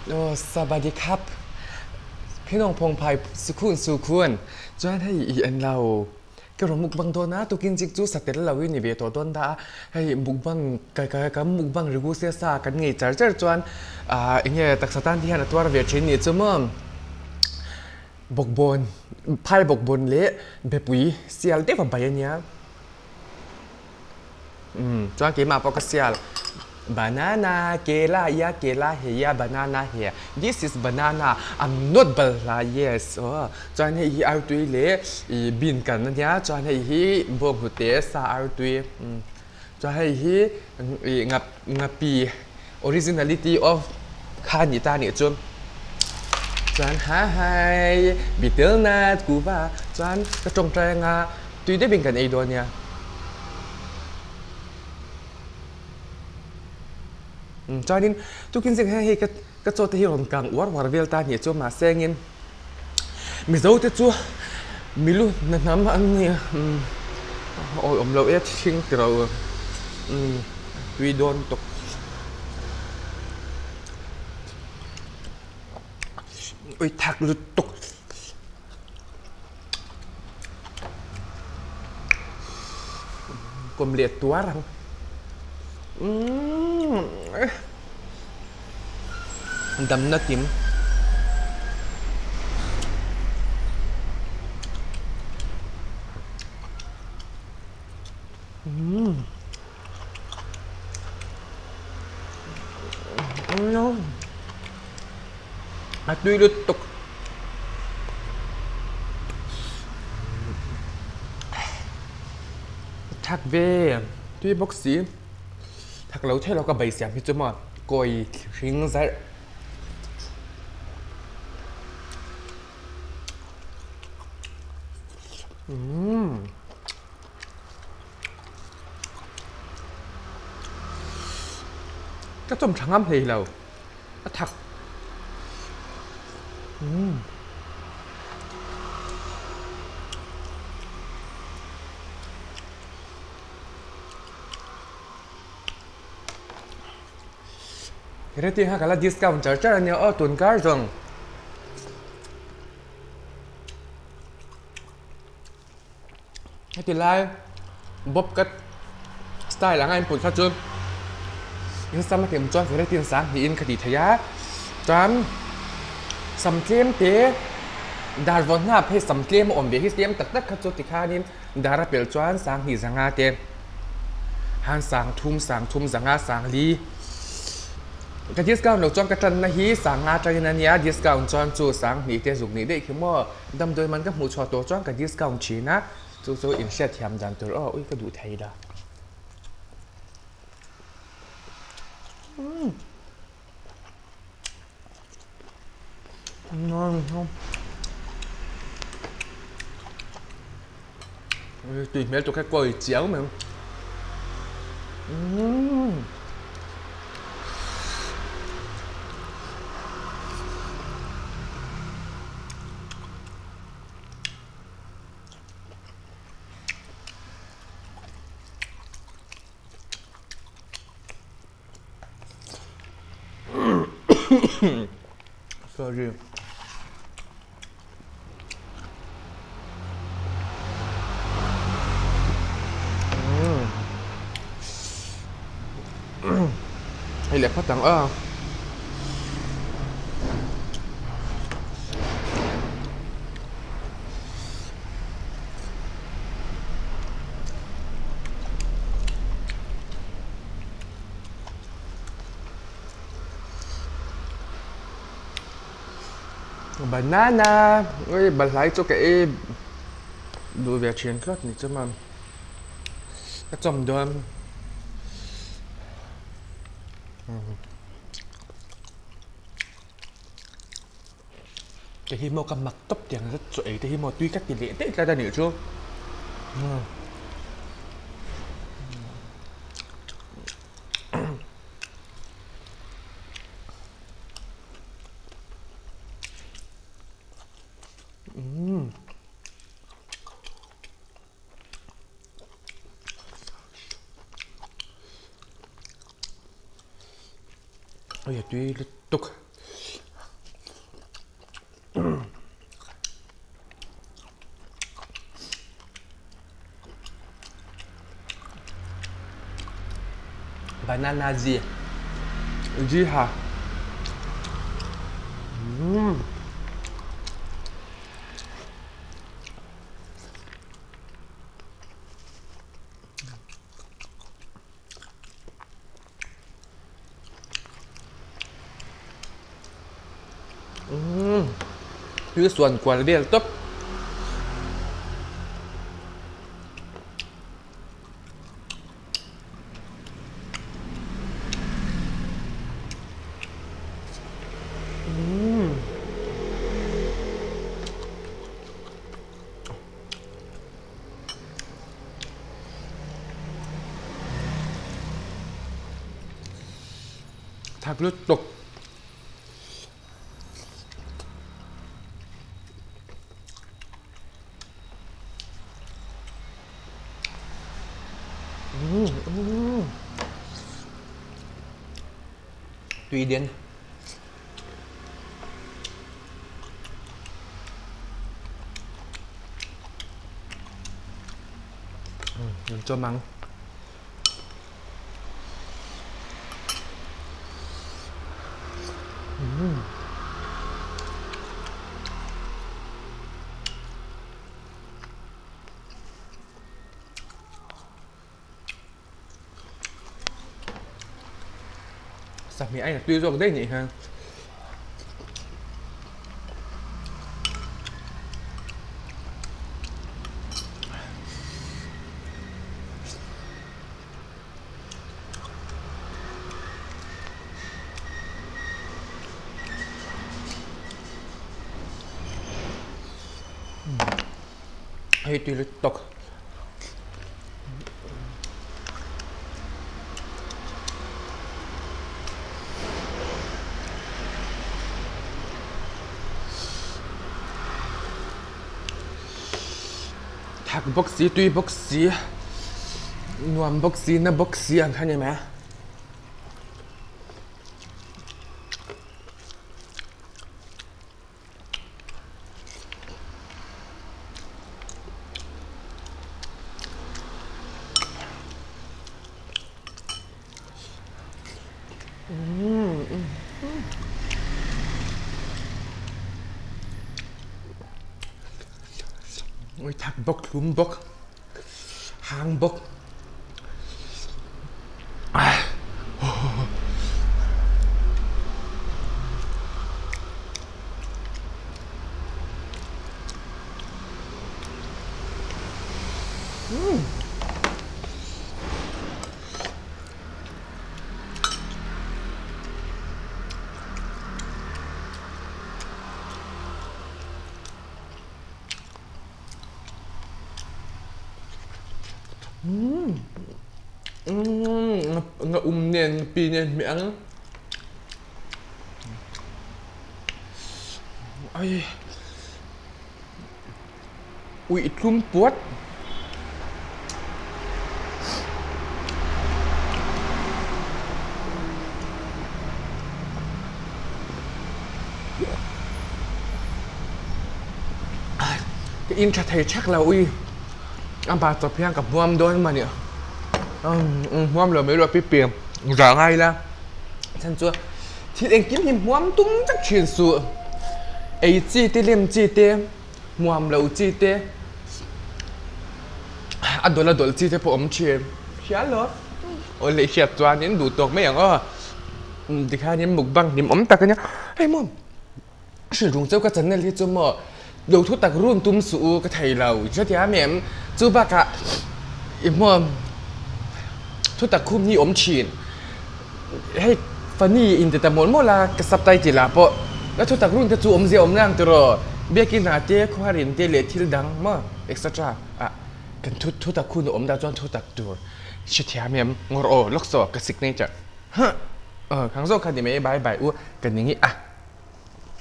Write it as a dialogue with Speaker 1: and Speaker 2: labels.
Speaker 1: Aw sabadi khap phinawng phawng phai sukhun sukhun chuan hei i en lo ka rawn mukbang dawn a tukin chik chu sa tel lo in i ve tawh dawn ta a hei mukbang ka ka ka mukbang rigu sia sa kan ngei char char chuan ah eng nge taksa tan te hian a tuar ve thin nih chu maw bawkbawn phai bawkbawn leh bepui sial deuh a bai a nia. Umm chuan keimah pawh ka sial banana kela ia kela he ia banana he this is banana I'm not balhla yes aw chuan hei hi artui leh ih bean kan ania chuan hei hi bawnghnute sa artui umm chuan hei hi ih ngap ngapi originality of kha ni ta nih chu chuan ha hai betel nut kuva chuan ka tawngtai anga Tui deuh in kan ei dawn nia. Chuanin tukin zing hian hei ka ka chaw te hi rawn kang uar uar vel ta nih chu mahse engin Mizo te chu milu na hnam an ni awi awm loh e thing ti ro tui dawn tawk. Ui thak lutuk. Kawm leh tuar ang. Damna kim. A tui lutuk. Thak ve tui bawk si thak lo thei lo ka bai siam hi chu maw kawi hring zarh. Umm. Ka chawm tha ngam hlei lo a thak. Umm. Reti kha ka la discount char char ania aw tun kar zawng. Heti lai bob cut style anga input kha chu in sam a kim chuan variety in sang hnihin ka tih theih a chuan sam tlem te dar vawn hnap hei sam tlem a awm ve hi tlem tak tak kha chu tikhanin dar a pelh chuan sang hnih zanga te han sang thum sang thum zanga sang li. Ka discount loh chuan ka tanna hi sanga atangin a nia discount chuan chu sang hnih te zuk nih daih khi maw. Damdawi man ka hmuh chhuah tawh chuan ka discount thin a, chu chu inhriat thiam dan tur aw ui ka duh thei la. Tui hmel tur kha kawi chiang mai. Sorry. Hei leh phawt ang aw. Banana ui balhlai chu ka ei duh ve thin thlawt ni chu maw ka chawm dawn Te hi maw ka mak tawp tiang zet chaw ei te hi maw tui ka ti leh daih tlat a nih chu. Ui a tui lutuk. Banana ji ji ha. Thil suan kual vel tawp. Thak lutuk. Tui den. Cho măng. Sahmi ai tui zawk daih nih hian. Hei tui lutuk. Thak bawk si, tui bawk si, nuam bawk si, na bawk si ang kha ni mai a. Thak bawk, thlum bawk, hang bawk. Nga um nen nga pi nen hmeh ang. Ai. Uih thlum puat. Ka in tha thei thak lo ui. A ba chawp hian ka hmuam dawn mah ni. Hmuam lo mai lo pi pi za ngai la. Chhan chu thil engkim hi hmuam tum vek thin suh. Ei chi te lem chi te hmuam lo chi te a dawlh a dawlh chi te pawh awm thin. Hria lo. Aw leh hriat chuanin duh tawk mai ang aw. Tikhianin mukbang hlim awm tak a nia. Hei maw. Hrilrung cheu ka channel hi chu maw lo thu tak run tum suh u ka thei lo chutia mi em chu bakah i hmuam thu tak khum hi awm thin hei funny in ti ta mawlh mawlh a ka subtitle ah pawh la thu tak run te chu awmzia awm reng tiraw biakin ah te khuarin te leh thil dang maw etc ah kan thu thu tak hun a awm dah chuan thu tak tur hrethiam em ngawr aw lawk saw ka signature huh khang zawk kha ni mai bye bye u ka ning i a.